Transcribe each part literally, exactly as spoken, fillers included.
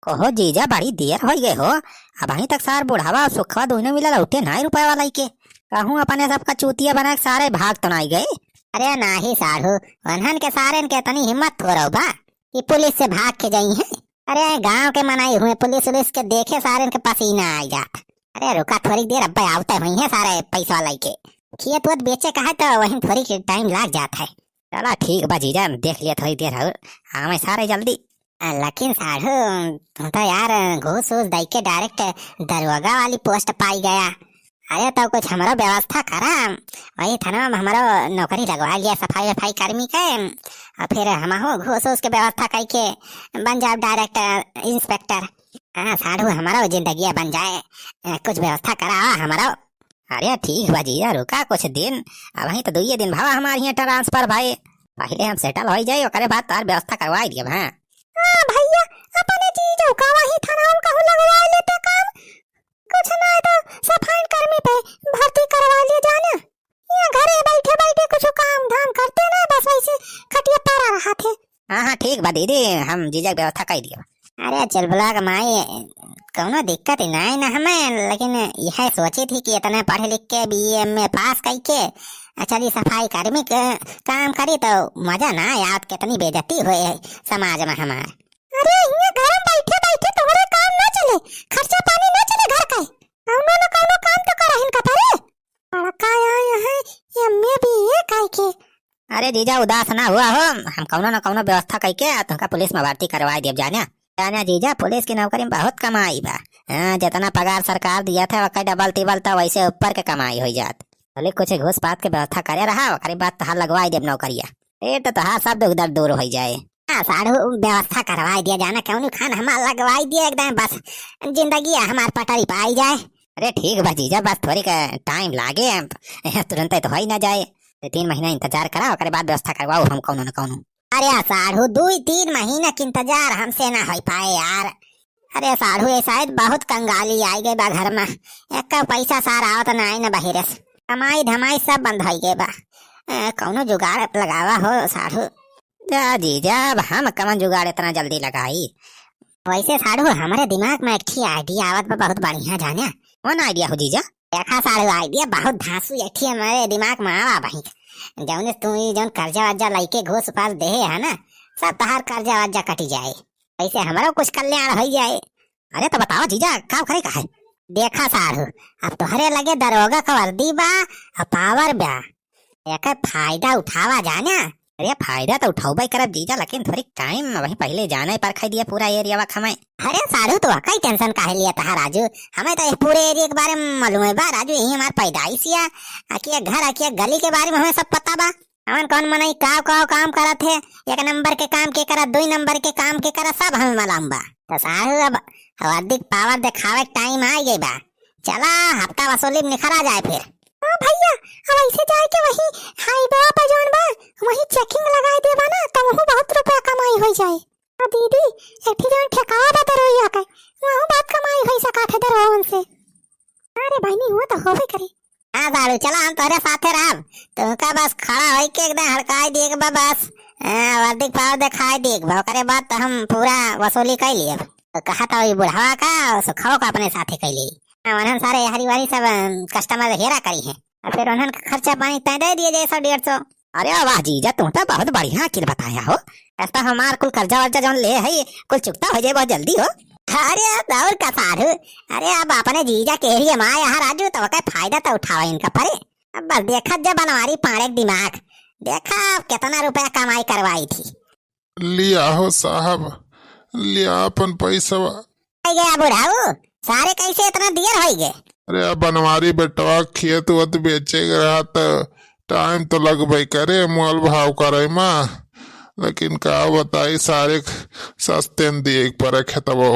कहो जीजा, बड़ी देर होइ गए हो, अबहीं तक सार बुढ़ावा अउर सुखवा दुइनो मिला लौटे नाहीं रुपया लइके। कहूँ अपने सबका चूतिया बनाए के सारे भाग तो नाहीं गए? अरे नाहीं साढ़ू, उन्हन के सारेन के इतनी हिम्मत थोड़ो बा कि पुलिस से भाग के जइहें। अरे गाँव के मनई हुए, पुलिस उलिस के देखे सारेन के पसीना आइ जात। अरे रुका थोड़ी देर, अब्बे आवते हुइहें सारे पैसा लइके। खेत वेत बेचे का है तो वहीं थोड़ी के टाइम लाग जात है। चला ठीक बा जीजा, देख लिया थोड़ी देर अउर आवे सारे जल्दी। आ, लेकिन साढ़ू, तू तो यार घूस वूस दइके direct दरोगा वाली post पाइ गया। अरे तो कुछ हमरो व्यवस्था करा, वही थाना में हमरो नौकरी लगवा लिया सफाई वफाई कर्मी के, अउर फिर हमहू घूस वूस के व्यवस्था कइके बन जाब direct inspector। हाँ साढ़ू, हमरो जिंदगिया बन जाए, ए, कुछ व्यवस्था करा हमरो। अरे ठीक बा जीजा, रुका कुछ दिन, अबहीं तो दुइये दिन भवा हमार हियाँ transfer भए, पहिले हम settle होइ जाई, ओकरे बाद तोहार व्यवस्था करवाइ दियब। हाँ। हाँ भइया, अपने जीजो का वही थाना में कहूँ लगवाइ लेते काम, कुछ ना तो सफाई कर्मी पे भर्ती करवाइ लिए जाना। यहाँ घरे बैठे बैठे कुछ काम धाम करते ना, बस वैसे खटिया पड़ा रहत है। हाँ हाँ ठीक बा दीदी, हम जीजा के व्यवस्था कइ दियब। अरे चुलबुला के माई, कउनो दिक्कत ही नाहीं ना हमें, लेकिन यह सोची थी कि इतना पढ़ लिख के B A M A पास कइके, आ, चली सफाई कर्मी के काम करी तो मजा ना आया, कितनी बेइज्जती होए है समाज में हमार। अरे हियाँ घर में बैठे बैठे तोहरे काम ना चले, खर्चा पानी ना चले घर का, कउनो न कउनो काम तो करहिन का परे। बड़का आए हैं M A B A कइके। अरे जीजा, उदास ना हुआ हो, हम कउनो न कउनो व्यवस्था कइके आ तुमका पुलिस में भर्ती करवाइ देब जाने। जाने जीजा, पुलिस की नौकरी में बहुत कमाई बा। हाँ, जितना पगार सरकार दिया था, ओकर double तिबल तो वैसे ऊपर के कमाई होइ जात। भले कुछ घूस पात के व्यवस्था करे रहा, ओकरे बाद तोहार लगवाइ देब नौकरिया। ए तो तोहार सब दुख दर्द दूर होइ जाए। हाँ साढ़ू, व्यवस्था करवाइ दिया जाना, कउनो खान हमार लगवाइ दिया एकदम, बस जिंदगी हमार पटरी पे आइ जाए। अरे ठीक बा जीजा, बस थोड़ी का टाइम लागे, अब तुरंत तो होइ ना जाए, दो तीन महीना इंतजार करा, ओकरे बाद व्यवस्था करवाओ हम कउनो न कउनो। अरे साढ़ू, दुइ तीन महीना के इंतजार हमसे ना होइ पाए यार। अरे साढ़ू, ये शायद बहुत कंगाली आइ गई बा घर में, एक पैसा सार आवत नाहीं ना बहिरे से, कमाई धमाई सब बंद होइ गई बा। ए, कउनो जुगाड़ लगावा हो साढ़ू। जा जीजा, अब हम कवन जुगाड़ इतना जल्दी लगाई? वैसे साढ़ू, हमरे दिमाग में एक ठे idea आवत बा, बहुत बढ़िया जाने। कौन idea हो जीजा? देखा साढ़ू, idea बहुत धांसू एक ठे हमरे दिमाग में आवा भाई। जौने तू ई जौन कर्जा वर्जा लइके घूस पास देहे है ना, सब तहार कर्जा वर्जा कटी जाए, वैसे हमरो कुछ कल्याण होइ जाए। अरे तो बतावा जीजा, का करे का है? देखा साढ़ू, अब तोहरे लगे दरोगा का वर्दी बा, आ power बा, एकर फायदा उठावा जाना। अरे फायदा तो उठौबे करब जीजा, लेकिन थोड़ी टाइम वही पहिले जाने परखे दिया पूरा एरियावा खमे। अरे साढ़ू, तो कई टेंशन काहे लिया तहा राजू, हमें तो ये पूरे एरिया के बारे में मालूम है बा राजू, यही हमार पैदाइश या, अकिया घर अकिया गली के बारे में हमें सब पता बा। हमन कौन मनई काव काव काम करत है, एक नंबर के काम के करत, दुई नंबर के काम के करत, सब हमें मालूम बा। तो साढ़ू अब हार्दिक पावर दिखावे के टाइम आ गई बा। चला हफ्ता वसूली में निखरा जाए फिर। हाँ भैया, अब ऐसे जाए के वही हाईवे पे जौन बा, वही चेकिंग लगाए देबा ना, तो वहू बहुत रुपया कमाई हो जाए। आ दीदी, एक ठे जौन ठेकावा बा दरोइया के, वहू बहुत कमाई हो सकत है दरोवन से। अरे बहिनी, हुआ तो होबे करे। हाँ साढ़ू, चला हम तोहरे साथे रहब। तुमका बस खड़ा होई के एकदम हड़काई दिए के बा बस। हाँ, वर्दी के पावर दिखाई दिए के बा, ओकरे बाद तो हम पूरा वसूली कर लियब। तो कहा था वही बुढ़ावा का और सुखाओ का अपने साथे कर ली। हाँ, वरन सारे हरी वारी सब, अम, कस्टमर हेरा करी हैं। और फिर उन्हन का खर्चा पानी तय दे दिए जाए सौ डेढ़ सौ। अरे वाह जीजा, तू तो बहुत बढ़िया अकील बताया हो। ऐसा हमार कुल कर्जा वर्जा जौन ले है, कुल चुकता हो जाए बहुत जल्दी हो। अरे अब और का साढ़ू, अरे अब अपने जीजा के एरिया में आया है राजू, तो ओकर फायदा तो उठावा इनका परे। अब बस देखत जा बनवारी पाड़े के दिमाग, देखा अब कितना रुपया कमाई करवाई थी। लिया हो साहब, लिया अपन पैसवा। हो गया बुढ़ाऊ, सारे कैसे इतना देर हो गए? अरे अब बनवारी बेटवा खेत वत बेचे के रहा त टाइम तो लगबे करे मोल भाव करे मा, लेकिन का बताई सारे सस्ते में दिए के पड़े खेतवो।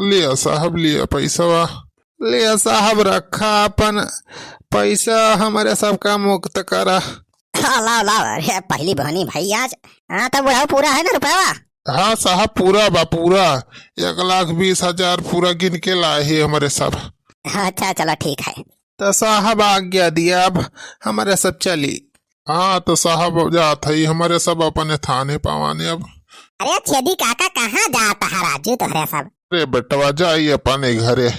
लिया साहब, लिया पैसवा। लिया साहब, रखा अपन पैसा, हमरे सबका मुक्त करा। हाँ, लाओ, लाओ, अरे, पहली बहनी भाई आज। हाँ, तो बुढ़ाऊ पूरा है ना रुपया? हाँ साहब, पूरा बा, पूरा। एक लाख बीस हजार पूरा गिन के लाए ही हमरे सब। अच्छा, चलो, ठीक है। तो साहब, आज्ञा दिया, अब हमरे सब चली। हाँ, तो साहब, अब जात है, हमरे सब अपने थाने पावाने अब। अरे छेदी काका, कहाँ जात है राजू तोहरे सब? अरे बेटवा, जाई अपने घरे,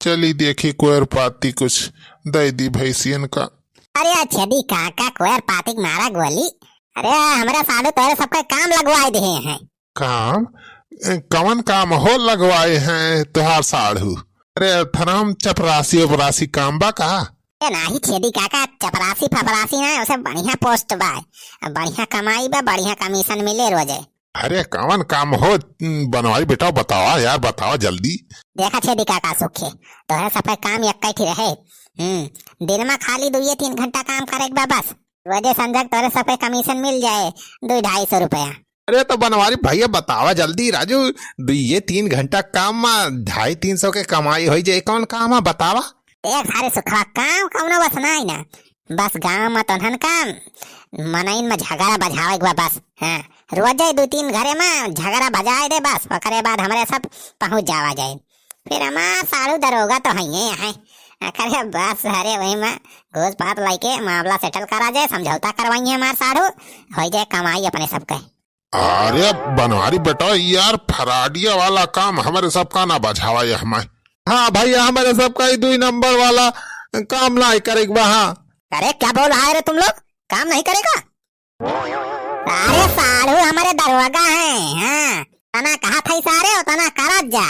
चली देखी कोयर पाती कुछ दे दी भैंसियन का। अरे छेदी काका, कोयर पाती के मारा गोली। अरे हमरे साढ़ू तोहरे सबका काम लगवाए दिए हैं। काम? ए, कवन काम हो लगवाए हैं तुहार साढ़ू? अरे थराम चपरासी उपरासी काम बा का? ए नाही छेदी काका, चपरासी फपरासी ना, उसे बढ़िया पोस्ट बा, अब बढ़िया कमाई बा, बढ़िया कमीशन मिले रोजे। अरे कवन काम हो बनवारी बेटा, बतावा यार, बतावा जल्दी। देखा छेदी काका सुखे, तोहरे सबके काम एक ही रहे। हम्म, दिन में खाली दुइये तीन घंटा काम करे के बा बस। रोजे संझक तोहरे सबके कमीशन मिल जाए, दुई ढाई सौ रुपया। अरे तो बनवारी भैया बतावा जल्दी राजू, दुइये तीन घंटा काम में ढाई तीन सौ के कमाई हो जाए, कौन काम है बतावा? देख सारे सुखवा, काम कौनो बस नाई ना, बस गाँव में तोहन का मनइन में झगड़ा बझावे के बा बस। हाँ, रोजे दो तीन घरे में झगड़ा बजाए दे बस, ओकरे बाद हमरे सब पहुँच जावा जाए। फिर हमार साढ़ू दरोगा तो हइये हैं, अरे बस, अरे वही में घूस पात लाइके मामला सेटल करा जाए, समझौता करवाइए हमार साढ़ू, हो जाए कमाई अपने सबके। अरे बनवारी बेटा, यार फराडिया वाला काम हमरे सबका ना बझावा ये हमें। हाँ भैया, हमरे सबका ही दुई नंबर वाला काम ना करे के बा। हाँ। अरे क्या बोल रहा है रे तुम लोग, काम नहीं करेगा? अरे साढ़ू हमरे दरोगा हैं, हाँ। तना कहा था सारे, उतना करत जा।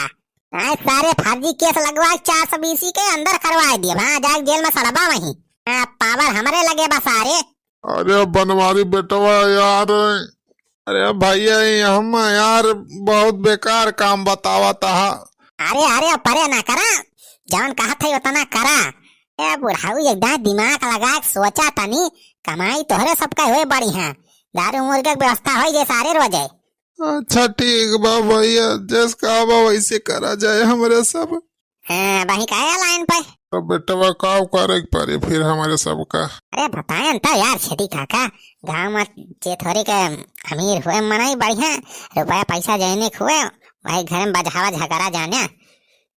आज सारे फर्जी केस लगवा के चार सौ बीसी के अंदर करवा दिए, हाँ, जाके जेल में सड़बा वहीं। हाँ, पावर हमरे लगे बा सारे। अरे बनवारी बेटवा यार, अरे भैया, ये हम यार बहुत बेकार काम बतावा तहा। अरे, अरे, परे ना करा, जौन कहत है उतना करा। ए बुढ़ाऊ, एक दाँय दिमाग लगा के सोचा तनी, कमाई तोहरे सबका होए बड़ी है, दारू मुर्गे के व्यवस्था होई जे सारे रोजे। अच्छा ठीक बा भैया, जैस कहा बा वैसे करा जाए हमरे सब। हाँ, वही का है लाइन पे। तो बेटवा का करे के पड़े फिर हमरे सबका? अरे बताएं तो यार छेदी काका, गाँव में जे थोड़ी के अमीर हुए मनई बढ़िया, रुपया पैसा जैने के हुए, वही घर में बझावा झगड़ा जाने।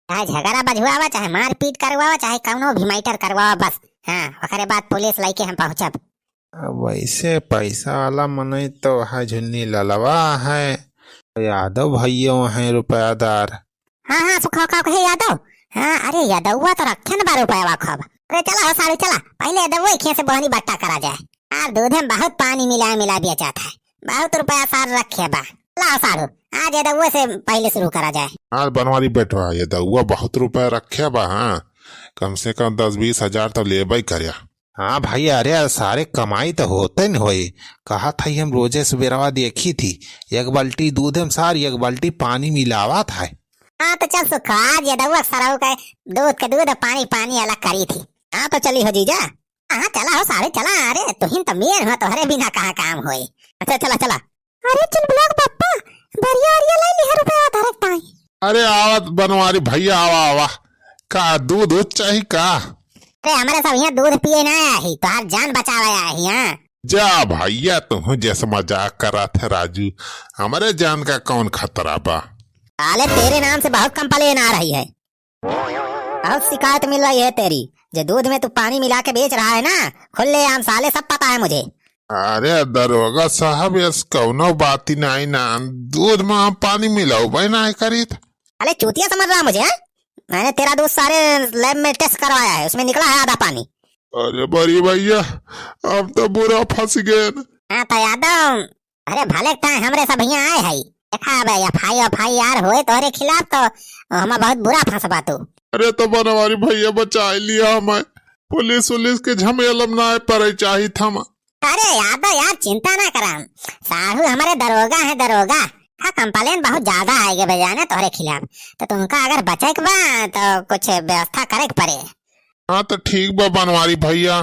चाहे झगड़ा बझुआवा, चाहे मारपीट करवावा, चाहे कौनो भी मैटर करवावा बस। हाँ, ओकरे बाद पुलिस लइके हम पहुँचब। अब वैसे पैसा वाला मनई तो है झुन्नी ललवा है, यादव भैयो हैं रुपयादार। हाँ, हाँ, सुखा का कहे यादव। हाँ, अरे यादववा तो रखे न बा रुपयावा खूब। अरे चला हो सारे चला, पहले यादव वही खेत से बहनी बट्टा करा जाए। यार दूध में बहुत पानी मिला मिला बेचात है, बहुत रुपया सार रखे बा। चला हो साढ़ू, आज यादववा से पहले शुरू करा जाए। यार बनवारी बेटवा, यादववा बहुत रुपया रखे बा, हाँ, कम से कम दस बीस हजार तो लेबे करे। हाँ भाई, अरे सारे कमाई तो होते न होई। कहा था हम रोजे सुबेरवा देखी थी, एक बाल्टी दूध में सार एक बाल्टी पानी मिलावा था। हाँ तो चल सुखा, आज यादववा सरऊ के दूध के दूध, पानी पानी अलग करी थी। हाँ तो चली हो जीजा। हाँ चला हो सारे चला, अरे तुहिन तो मेन हो, तोहरे बिना कहाँ काम होई। अच्छा चला चला। अरे चुलबुला के पप्पा, बरिया अरिया ले लिहा रुपया धरे के ताई। अरे आवत बनवारी भैया, आवा आवा। का दूध उध चाही का? अरे हमरे सब यहाँ दूध पिए ना आही, तोहार जान बचावे आही यहाँ। जा भैया, तुहूँ जैसे मजाक करत है राजू, हमरे जान का कौन खतरा बा? साले तेरे नाम से बहुत कंप्लेन आ रही है, बहुत शिकायत मिल रही है तेरी, जो दूध में तू पानी मिला के बेच रहा है ना, खुलेआम साले सब पता है मुझे। अरे दरोगा साहब, यस कौनो बात ही नहीं ना, दूध में हम पानी मिलाऊ भाई नहीं करीत। अरे चूतिया समझ रहा मुझे, हैं? मैंने तेरा दूध सारे लैब में टेस्ट करवाया है, उसमें निकला है आधा पानी। अरे बड़ी भैया, हम तो बुरा फंस गए। हाँ तो यादव, अरे भले ताए हमरे सब यहाँ आए हई, देखा अब एफ आई आर होए तोहरे खिलाफ तो हम बहुत बुरा फंसबा तू। अरे तो बनवारी भैया बचाए लिया हमें, पुलिस उलिस के झमेला में ना पड़े चाहित हम। अरे यादव यार चिंता ना करा, साढ़ू हमारे दरोगा है दरोगा, हाँ कंप्लेन बहुत ज्यादा आए गए बजाने तोहरे खिलाफ, तो तुमका अगर बचे के बा तो कुछ व्यवस्था करे के पड़े। हाँ तो ठीक बा बनवारी भैया,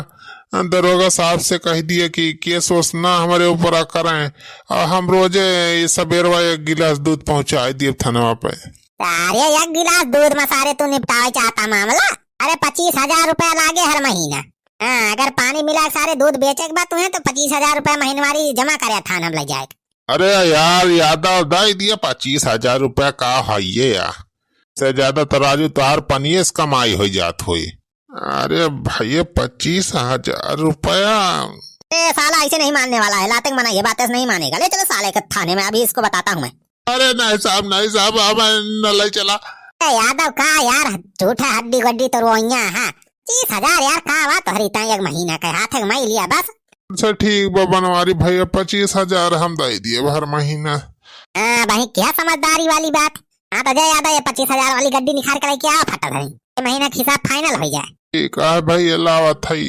दरोगा साहब से कह दिए कि केस वेस ना हमरे ऊपर करें, और हम रोजे ये सबेरवा एक गिलास दूध पहुँचाए दिए थानवा पे। अरे एक गिलास दूध में सारे तू निपटावे चाहता मामला? अरे पच्चीस हजार रुपया लागे हर महीना। हाँ अगर पानी मिला के सारे दूध बेचे के बाद तुम्हें तो पच्चीस हजार रुपया महीनवारी जमा करे थान हम ले जाए। अरे यार यादव, दे दिया पच्चीस हजार रुपया का है ये यार, से ज्यादा तो राजू तोहार पनिये से कमाई हो जात होई। अरे भैया पच्चीस हजार रुपया, ए साला ऐसे नहीं मानने वाला है, लाते के मना, ये बातें नहीं मानेगा। ले चलो साले के थाने में, अभी इसको बताता हूँ मैं। अरे नहीं साहब, नहीं साहब, हमें न ले चला। ए यादव का यार, झूठा हड्डी गड्डी तो रोइया है। पच्चीस हजार यार, का बा तोहरी ताई एक महीना के हाथ में लिया बस। अच्छा ठीक बा बनवारी भैया, पच्चीस हजार हम दे दिए हर महीना। हाँ भाई, क्या समझदारी वाली बात। हाँ तो जय यादव, ये पच्चीस हजार वाली गड्डी निकाल के लेके आओ फटा धरी, ये महीना के हिसाब final हो जाए। ठीक है भैया, लावत है।